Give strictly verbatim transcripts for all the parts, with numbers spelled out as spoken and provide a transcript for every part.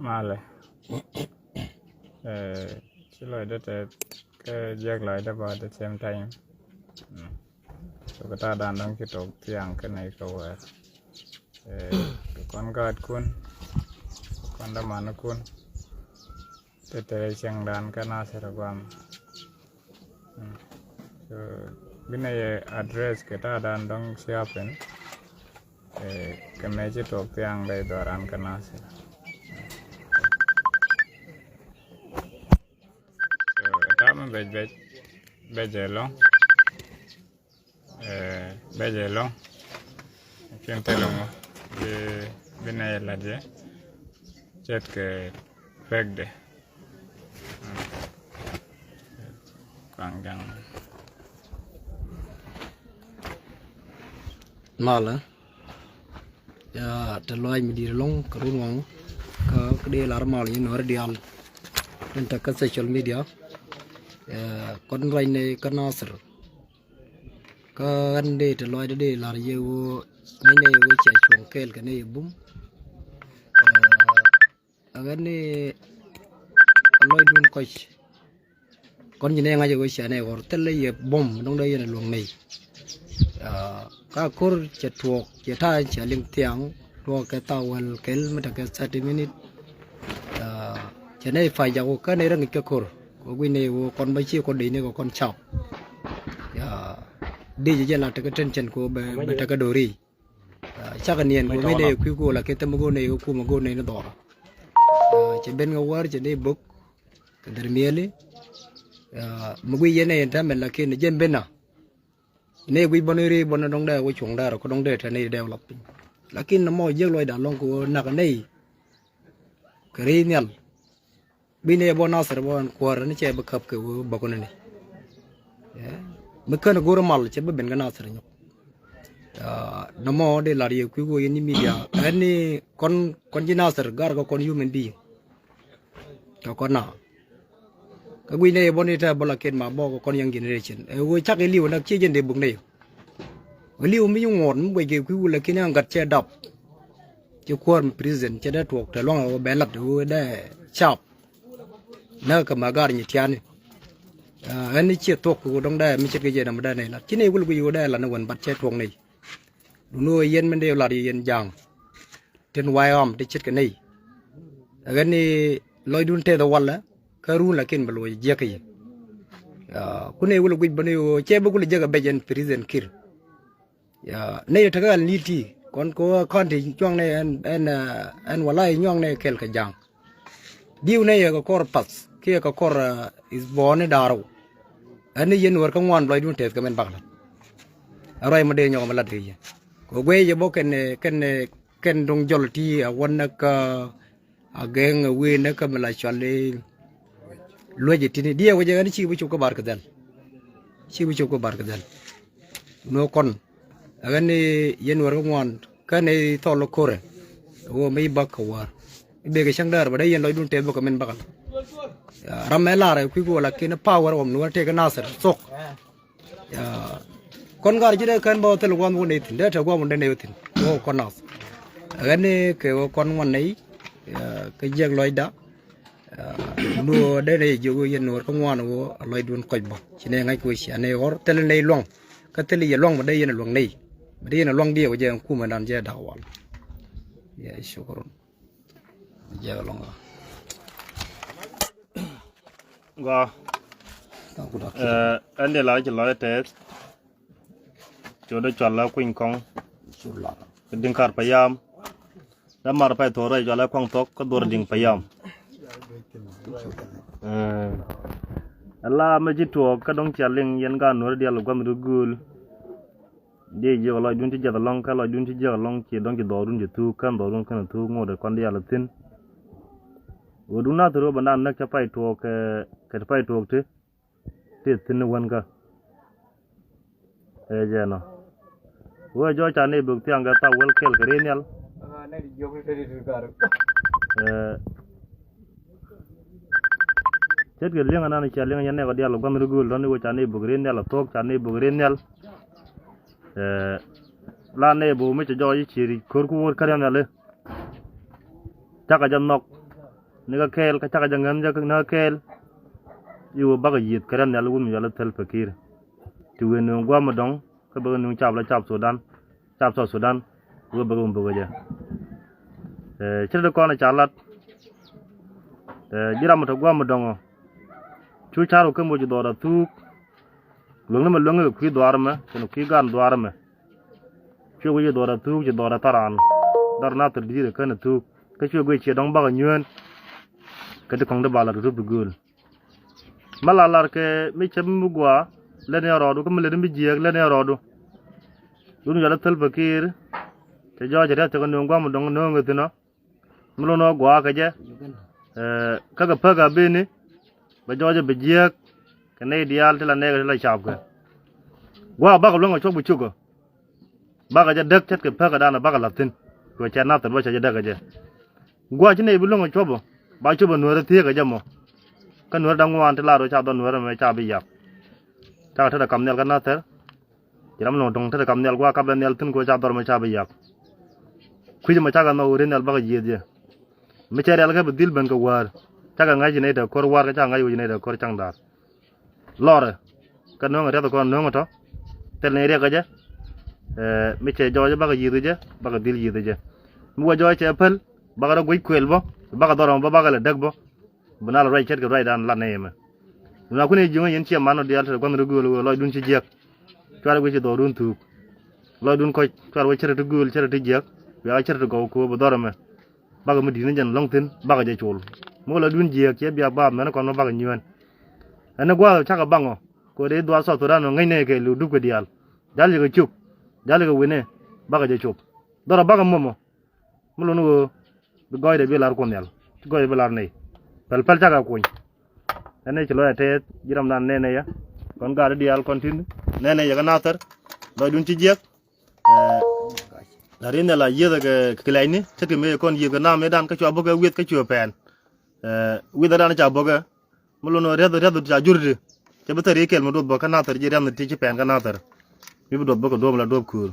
Malɛ. Ci lɔcdä tɛth kä jiäk lɔcdä bä at the same time. So kɛ ta̱a̱ dan dɔ̱ŋ ci tok thiaŋ kä nɛy kä wäär. Kɛ kɔn gaatkun, kɛ kɔn dämanikun. Te te cieŋdan kä Nasir guam. So bi nɛ yɛ address kɛ ta̱a̱ dan dɔ̱ŋ ci happen. Kɛ mɛ ci tok thiaŋ dɛ dhɔran kä Nasir. So ta̱a̱ mi bec bec bec ɛlɔ̱ŋ. Bec ɛlɔ̱ŋ. Cin thilɛ ŋu bi bi nɛ yɛ lat yɛ ce̱tkɛ pekdɛ. Kaŋ jaŋ. Malɛ. Ya, te lɔac mi di̱i̱t ɛlɔ̱ŋ kɛ run waŋ kä kä dee lar mal yi nuɔ̱ɔ̱ri diaal. Tin te kä social media. Ya, kɔn ruac ni kä Nasir. Kä ɣän dee te lɔac dee lar yɛ ɣöö ni nɛ yɛ ɣöö cia cuɔ̱ŋ kɛɛl kɛ ni yɛ bum. Ɛ ɣän ni a lɔcdun kɔc. Kɔn ji̱ nɛ ŋa̱c ɛ ɣöö cia nɛ ɣɔr thilɛ yɛ bum dɔ̱ŋ dee yɛn ɛ luäŋ nɛy. Ka ko̱r cɛ tuɔɔk cɛ ta̱a̱ cɛ liŋ thiaŋ tuɔɔk kɛ thaak wäl kɛl mi tekɛ thirty minute. Cɛ nɛy pa̱c jak ɣöö kä nɛy rɛ ŋi̱c kɛ ko̱r kɛ gui̱n nɛy ɣöö kɔn bä ci kɔn dec ni kɛ kɔn cap. Dec jɛ la tekɛ tension kɛ ɣöö bɛ tekɛ do̱ri. Cakɛ niɛn kɛ ŋi̱n nɛy kui̱ go̱o̱l a kɛ thäm go̱o̱l nɛy kɛ kumɛ go̱o̱l nɛy ni dhɔrä. Cɛ ben kɛ wäär cɛ nɛy bök kɛ dhɛr miɛli. Mi guiy yɛn nɛy ɛn täämɛ lakin jɛn ben a nɛy guiy bɔn i̱ ri bɔn dɔ̱ŋ dee wä cuɔ̱ŋ dee rɔ kɛ dɔ̱ŋ dee tɛ nɛy dee wä lath piny. Lakin nɔmɔ jiäk luɔcda lɔ̱ŋ kɛ wä nak nɛy kɛ ri nhial. Bi nɛ bɔ Nasir bɔ ɛn kuäär ni cɛ bi käp kɛ wee bäkun ni. Mi kän go̱r mal cɛ bi ben kä Nasir nyɔk. Nɔmɔ dee lar yɛ kui̱ wee yɛn ni media ɛn ni kɔn kɔn ji̱ Nasir gar kɛ kɔn human being. Kɛ kɔn na kä gui̱c nɛ yɛ bɔ ni tɛ bɔ la ket ma bɔ kɛ kɔn young generation ɛ wee cak iliw nak ciɛ jɛn dee buk nɛ yɛ. Iliw mi ŋuɔt mi guɛc kɛ kui̱ wee lakin ɛn gat cɛ dap. Ci kuäär mi prison cɛ dee tuɔɔk te luaŋ ɛ wee bɛ lat ɛ wee dee cap. Näk kɛ ma gar nyi tiani. Ɛn ni ciɛ thuɔk kɛ wä dɔŋ dee mi ce̱tkɛ jɛ nam dee nɛy lat ci nɛy wul guic wä dee lat ni wän bat cɛ tuɔk nɛy. Duni wä yɛn min dee lat yɛ yɛn ja̱a̱ŋ. Tin way ɣɔm ti ce̱tkɛ nɛy. Ɛ ɣän ni lɔcdun teth ɛ walɛ kä run lakin bɛ luɔc jiäk kɛ yɛ. Ku nɛy wul guic bä ni wä cɛ bä kul jiäk ɛ bec ɛn prison kir. Ya, nɛy tekɛ ɣal ni̱i̱t ti kɔn kɛ ɣöö kɔn ti nyuaŋnɛ ɛn ɛn ɛn walay nyuaŋnɛ kɛl kɛ ja̱a̱ŋ. Diw nɛy yɛ kɛ kɔr path kiɛ kɛ kɔr is bɔɔni da̱rɛw. Ɛn ni yɛn wär kä ŋuan lɔcdun tɛth kɛ mɛn bak la̱t. Ɛn ruac mɔ dee nyɔk mɛ la̱t kɛ yɛ kɛ guey yɛ bɔ kɛn kɛn kɛn duŋ jɔl ti a wän näk a gɛŋ a wee näk kä mi la cual i̱ luec itini diɛ wecɛ ɛn ci bi cop kä bar kɛ dhɛl. Ci bi cop kä bar kɛ dhɛl. Nɔ kɔn ɛ ɣän ni yɛn wär kä ŋuan kä ni thɔl kä korɛ. Ɣöö mi bak kä wäär i̱ bekɛ cäŋ däär bä dee yɛn lɔcdun tɛth bä kɛ min bakal. Ram mɛ lar ɛ kui̱ go̱o̱l lakin power ɣɔm ni wä tëë kä Nasir thok. Kɔn gar ji̱ dee kän bä thil guam wä ney thi̱n dee te guam wä dee ney wä thi̱n wä kɔn nath. Ɛ ɣän ni kɛ wä kɔn ŋuan ney kä jiɛk lɔcda. Luɔ dee nɛ yɛ jiök yɛn nuɔɔr kä ŋuan wä a lɔcdun kɔc bä ci nɛ ŋa̱c kɛ wä cia nɛ ɣɔr thilɛ nɛ luaŋ. Kä thilɛ yɛ luaŋ bä dee yɛn a luaŋ nɛy bä dee yɛn a luaŋ diɛ wä jɛ kumɛ dan jɛ dak wal. Yɛ shukran. Jɛ luaŋ. Gua. Ɛn dee la ci lɔc tɛth. Ci wä dee cual la kuny kɔŋ. Kä diŋ kar payam. Dee mar pay thok rɛy cual la kuaŋ thok kä dhuɔr diŋ payam. Ala mɛ ci tuɔɔk kä dɔŋ cia liŋ yɛn gaat nuɔ̱ri diaal guam ri gööl. Diɛ jiɛk lɔcdun ci jiath alɔŋ kä lɔcdun ci jiäk alɔŋ ci dɔŋ ci dhɔɔrun ci thuk kän dhɔɔrun kän thuk ŋot kɔn diaal thi̱n. Ɣöö dun nath ri wä bɛ naan näk cä pay tuɔɔk kɛ pay tuɔɔk ti. Ti thi̱n ni wänkä. Ɛ jɛ nɔ. Wee jɔɔc ca ni bök thiaŋ kɛ thak wäl kɛl kɛ ri nhial. Ɛ, Ce̱tkɛ li̱eŋ anan cia li̱eŋ yɛn nɛɛkɔ diaal ɔ gua̱n ri gööl dɔ̱n i̱ wä ca nɛy bök ren nhial a thuɔ̱k ca nɛy bök ren nhial. Eh, la nɛy bök mi cɛ jɔɔc i̱ ciëri ko̱r ku wä kä ria̱n nhial i̱ cakɛ jɛ nhɔk ni kä kɛɛl kä cakɛ jɛ ŋän jɛ ni kä kɛɛl. I̱ wä bakɛ yiëth kɛ ria̱n nhial i̱ wun mi yɔl i̱ thäl pekir. Ti wëë nööŋ gua̱a̱m mi dɔ̱ŋ kä bäkɛ nuŋ cap la cap Sudan, cap South Sudan, wee bäkɛ wun bäkɛ jɛ. Eh, ce̱t ti kɔn ca lat. Eh, ji̱ ram mi te gua̱a̱m mi dɔ̱ŋ ɔ. Cu car wä kä moc dhuɔɔr a thuuk. Luäŋni mɛ luäŋni kɛ kui̱ dhuaar mɛ kɛn kui̱ gaan dhuaar mɛ. Cuɛ wä ci dhuɔɔr a thuuk ci dhuɔɔr a tharan. Dhɔr na thir di̱i̱t ɛ kän a thuuk kä cuɛ guic ciɛ dɔ̱ŋ bakɛ nyuään. Kä ti kɔ̱ŋ ti ba lat kɛ tup ti gööl. Mä la lar kɛ mi cɛ mi gua lɛn yɛ rɔɔdu kä mi lɛn mi jiääk lɛn yɛ rɔɔdu. Yun yɔl ɛ thäl pekir. Cɛ jɔɔc cɛ riath cɛ kɛ nööŋ gua̱a̱m dɔ̱ŋ nööŋ kɛ thi̱n ɔ. Mi lon ɔ gua kɛ jɛ. Eh, kä kɛ päk a bini bɛ jɔɔc ɛ bi jiääk. Kɛ nɛy diaal ti la nɛɛkɛ ti la capkɛ. Gua bakɛ luäŋ ɛ cuɔk bi cukɛ. Bakɛ jɛ däk ce̱tkɛ päkädan bakɛ la̱th thi̱n. Kɛ cɛ Nathir bä cɛ jɛ däk kɛ jɛ. Gua̱a̱ ci nɛy bi luäŋ ɛ cuɔp ɔ ba cuɔp ɛ nuäärä thieekä jɛ mɔ. Kä nuäärä da̱ŋ ŋuan ti laar ɣöö ca dhɔr nuäärä mɛ ca bi yak. Cakɛ tetdɛ kam nhial kä Nathir. Ci ram luɔ̱ŋ dɔ̱ŋ tetdɛ kam nhial gua̱a̱ kap lɛ nhial thi̱n kɛ ɣöö ca dhɔr mɛ ca bi yak. Kui̱c mɛ cakɛ nhɔk ɣöö ri nhial bakɛ yiëëth jɛ. Mi cɛ rial kä bi dhil ben kɛ wäär. Cakɛ ŋa̱c ci nɛy te ko̱r wäär kä cakɛ ŋa̱c ɣöö ci nɛy te ko̱r caŋ da̱a̱r. Lɔrɛ kä no̱o̱ŋ riath kɔn no̱o̱ŋ tɔ. Thil ni riɛk kɛ jɛ. Eh, mi cɛ jɔɔc bakɛ yiëth kɛ jɛ bakɛ dhil yiëth kɛ jɛ. Mi wä jɔɔc cɛ päl bakɛ rɔ guic kuël bä bakɛ dhɔr ɔmɔ bä bakɛ lɛ däk bä. Bi na lɛ ruac ce̱tkɛ ruacdan lat nɛ yɛ mɛ. Bi na kun i̱ jiöŋä yɛn ciɛ man ɔ diaal te gua̱n ri gööl ɣöö lɔcdun ci jiäk. Cuarɛ guic ci dhɔrun thuuk. Lɔcdun kɔc cuarɛ wä ce̱tkɛ ti gööl ce̱tkɛ ti jiäk. Bia wä ce̱tkɛ ti gɔw köö bi dhɔr ɛmɛ. Bakɛ mi di̱t ni jɛn lɔ̱ŋ thi̱n bakɛ jɛ col. Mi wä lɔcdun jiääk ciɛ bia baap mɛn kɔn mi bakɛ nyuään. Ɛn ni gua̱a̱th cakɛ baŋ ɔ kɛ ɣöö dee dhuaar South Sudan ɔ ŋäcnɛ kɛ li̱w dupkɛ diaal. Jal yɛ kɛ cuk jal yɛ kɛ wi̱nɛ bakɛ jɛ cop. Dhɔrɔ bakɛ mɔmɔ. Mi lon ɣöö bi gɔɔydɛ bi lar Kuoth Nhial ci gɔɔydɛ bi lar nɛy. Pɛl pɛl cakɛ kuny. Ɛn ni ci lɔcdɛ tɛth ji̱ ramdan nɛnɛ yɛ kɔn gaat diaal kɔn ti̱n nɛnɛ yɛ kä Nathir. Lɔcdun ci jiäk. Eh, la rin nhial a yieth kɛ kilɛcni ce̱tkɛ mëë kɔn yieth kɛ nam mëëdan kä cua bäkɛ wieth kä cua pɛn. Eh, wieth adan ca bäkɛ. Mi lon riath riath ca jur di. Cɛ bi thɛr i̱ kɛl mi duɔth bä kä Nathir ji̱ riath ti ci pɛn kä Nathir. Mi bi duɔth bä kɛ duɔ̱ɔ̱p la duɔ̱ɔ̱p kuur.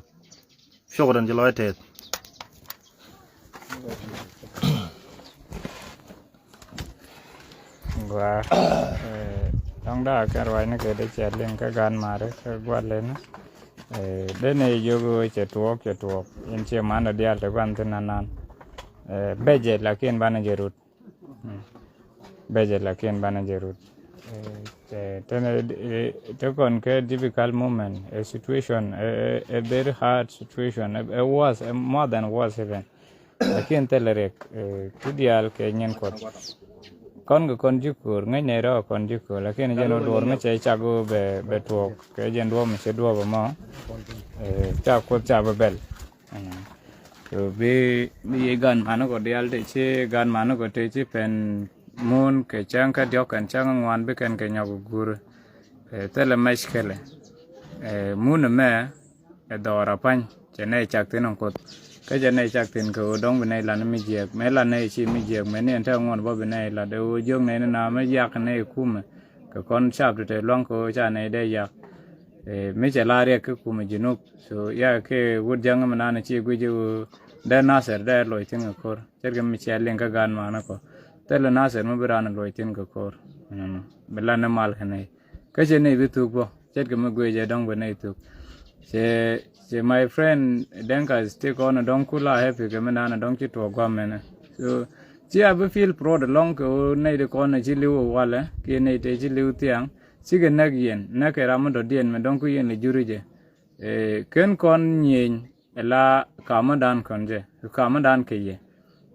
Shukran ci lɔc tɛth. Gua, eh, dɔ̱ŋ da̱a̱ kɛn ruacni kɛ dee cɛ liŋ kä gan mari kä gua̱l leni. Eh, dee ni jiök ɣöö cɛ tuɔɔk, cɛ tuɔɔk. In ciɛ man dɔ diaal ti gua̱n thi̱n anan. Eh, becɛ lakin banɛ jɛ rut. Mm. Becɛ lakin banɛ jɛ rut. Eh, te, te, te, te kɔn kɛ difficult moment, a situation, a, a, a very hard situation, a, a worse, a more than worse even. Lakin thilɛ riɛk, eh, ti diaal kɛ nyin Kuɔth. Kɔn kɛ kɔn ji̱ ko̱o̱r, ŋäcnɛ rɔ kɔn ji̱ ko̱o̱r, lakin jɛn wä duɔ̱ɔ̱r mi cɛ cak wä bɛ, bɛ tuɔɔk, kɛ jɛn duɔ̱ɔ̱p mi cɛ duɔ̱ɔ̱p ɛmɔ, eh, ca Kuoth ca bɛ bɛl. Mm. So bi, bi yi gan mani kɔ diaal te ci, gan mani kɔ te ci pɛn mun kɛ cäŋ kä diɔ̱k kɛn cäŋ ŋuan bi kɛn kɛ nyɔk gur. Eh, thilɛ mɛc kɛlɛ. Eh, mun ɛmɛ, ɛ dhɔɔr a pa̱ny cɛ nɛy cak thi̱n in Kuoth. Kä cɛ nɛy cak thi̱n kɛ ɣöö dɔ̱ŋ bi nɛy lat ni mi jiɛɛk. Mëë lat nɛy ci mi jiɛɛk, mëë ni ɛn te ŋuɔ̱t bä bi nɛy lat. Ɛ ɣöö jiök nɛy ni na mi yak nɛy kumɛ. Kɛ kɔn cap ti te lua̱ŋ kɛ ɣöö ca nɛy dee yak. Eh, mi cɛ la riɛk kä kumɛ Junub. So, ya kɛ wut jäŋ mi naan ci guic ɣöö dee Nathir dee loc thi̱n kɛ ko̱r. Ce̱tkɛ mi cia liŋ kä gan manä kɔ. Thilɛ Nathir mi bi raan loc thi̱n kɛ ko̱r. Ɛnɔnɔ. Bi lat ni mal kɛ nɛy. Kä cɛ nɛy bi thuk bä, ce̱tkɛ mi guic ɛ dɔ̱ŋ bɛ nɛy thuk. Cɛ, cɛ my friend Denka stick on dɔ̱ŋ kula happy kɛ mi naan dɔ̱ŋ ci tuɔɔk guam mɛnɛ. So, ci a bi feel proud alɔŋ kɛ ɣöö nɛy ti kɔn ci li̱w ɛ walɛ, kiɛ nɛy tëë ci li̱w thiaŋ, cikɛ näk yɛn, näk kɛ ram mi dɔ̱diɛn mɛ dɔ̱ŋ ku yɛn lɛ juri jɛ. Eh, ken kɔn nyieny, ɛ la kamädan kɔn jɛ, kamädan kɛ yɛ.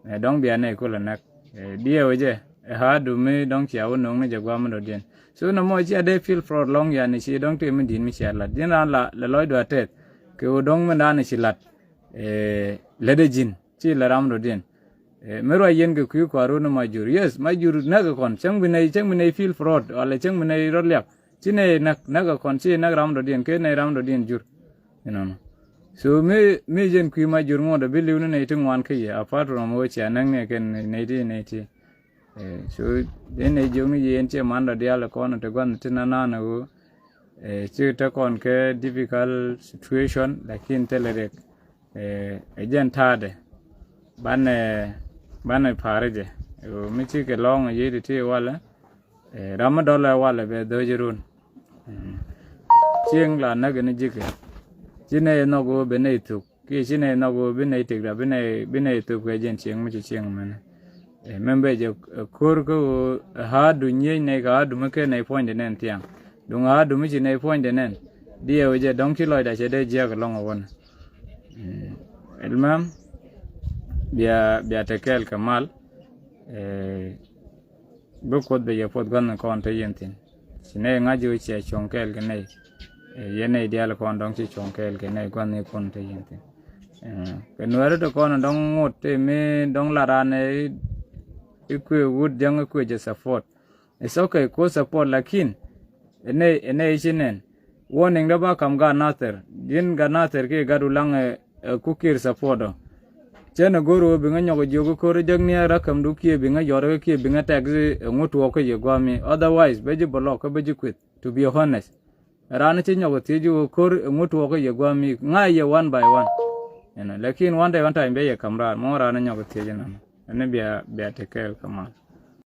Ɛ dɔ̱ŋ bia nɛy kulɛ näk. Ɛ diɛw jɛ, ɛ ha̱a̱du mi dɔ̱ŋ cia wä no̱o̱ŋ ni jɛ guam mi dɔ̱diɛn. So nɔmɔ cia dee feel proud lɔ̱ŋ yani ci dɔ̱ŋ tëë mi di̱i̱t mi cia lat. Ji̱n raan la, lɛ lɔcdu a tɛth. Kɛ wä dɔ̱ŋ mi dan ci lat. Ɛ lätdɛ ji̱n, ci lɛ ram dɔ̱diɛn. Ɛ mi ruac yɛn kɛ kui̱ kua̱r wä ni ma jur. Yes, ma jur näk kɛ kɔn. Cäŋ bi nɛy, cäŋ bi nɛy feel proud. Walɛ cäŋ bi nɛy rɔ liak. Ci nɛy näk, näk kɛ kɔn, ci näk ram dɔ̱diɛn, kɛ nɛy ram dɔ̱diɛn jur. Inɔnɔ. So mi, mi jɛn kui̱ ma jur ŋuɔ̱t a bi li̱w ni nɛy ti ŋuan kä yɛ, apart from ɣöö cia näk ni kɛn nɛy ti, nɛy ti. So in ɛ jiök ni yɛn ciɛ mandɔ diaal kɔn ti gua̱n ti nanan ɣöö ci te kɔn kɛ difficult situation, lakin thilɛ riɛk. Ɛ jɛn ta̱a̱dɛ banɛ banɛ pa̱a̱ri jɛ. Mi cikɛ lɔ̱ŋ yiëëdi ti walɛ, ram mi dɔlɛ walɛ bɛ dho̱ci run. Cieŋ la näk ni ji̱kɛ. Ci nɛy nhɔk ɣöö ben nɛy thuk kiɛ ci nɛy nhɔk ɣöö bi nɛy tëkda bi nɛy thuk kɛ jɛn cieŋ mi ci cieŋ mɛnɛ. Mɛn bɛ jɛ ko̱r kä ɣöö ha̱a̱du nyiec nɛy kɛ ha̱a̱du mi ken nɛy puɔ̱nydɛ nɛn thiaŋ. Duŋ ha̱a̱du mi ci nɛy puɔ̱nydɛ nɛn diɛw jɛ dɔ̱ŋ ci lɔcda cɛ dee jiäk lɔ̱ŋ ɛ wänä. Ɛlmɛm bia bia te kɛɛl kɛ mal. Bi Kuoth bɛ yɛ puɔth gua̱n kɔn te yɛn thi̱n. Ci nɛy ŋa̱c ji̱ wä ciɛ cuɔ̱ŋ kɛɛl kɛ nɛy. Yɛn nɛy diaal kɔn dɔ̱ŋ ci cuɔ̱ŋ kɛɛl kɛ nɛy gua̱n ni kɔn te yɛn thi̱n. Kɛ nuɛɛri te kɔn dɔ̱ŋ ŋot te mi dɔ̱ŋ la raan i̱ kuëë wut jäŋ i̱ kuëë jɛ support. It's okay, kuëë support, lakin ɛ nɛy ɛ nɛy ci nɛn. Warning dä ba kam gat nathir ji̱n gat nathir kiɛ gat wulaŋ ɛ ku kiɛr support ɔ. Cɛn ɛ go̱r ɣöö bi ŋä nyɔk ɛ jiök kä ko̱r ɛ jäk ni ɛ räkämdu kiɛ bi ŋä yɔt kä kiɛ bi ŋä tɛk ɛ ŋut tuɔɔk kä yɛ gua̱a̱mi, otherwise bä ji̱ block kä bä ji̱ kueth, to be honest. Raan ci nyɔk ɛ thiec ɣöö ko̱r ɛ ŋut tuɔɔk kä yɛ gua̱a̱mi ŋa̱c yɛ one by one. Ɛnɔ lakin one day one time bɛ yɛ kam raar mɔ raan ɛ nyɔk ɛ thiec ɛnɔnɔ. Ɛn bia bia te kɛɛl kɛ mal.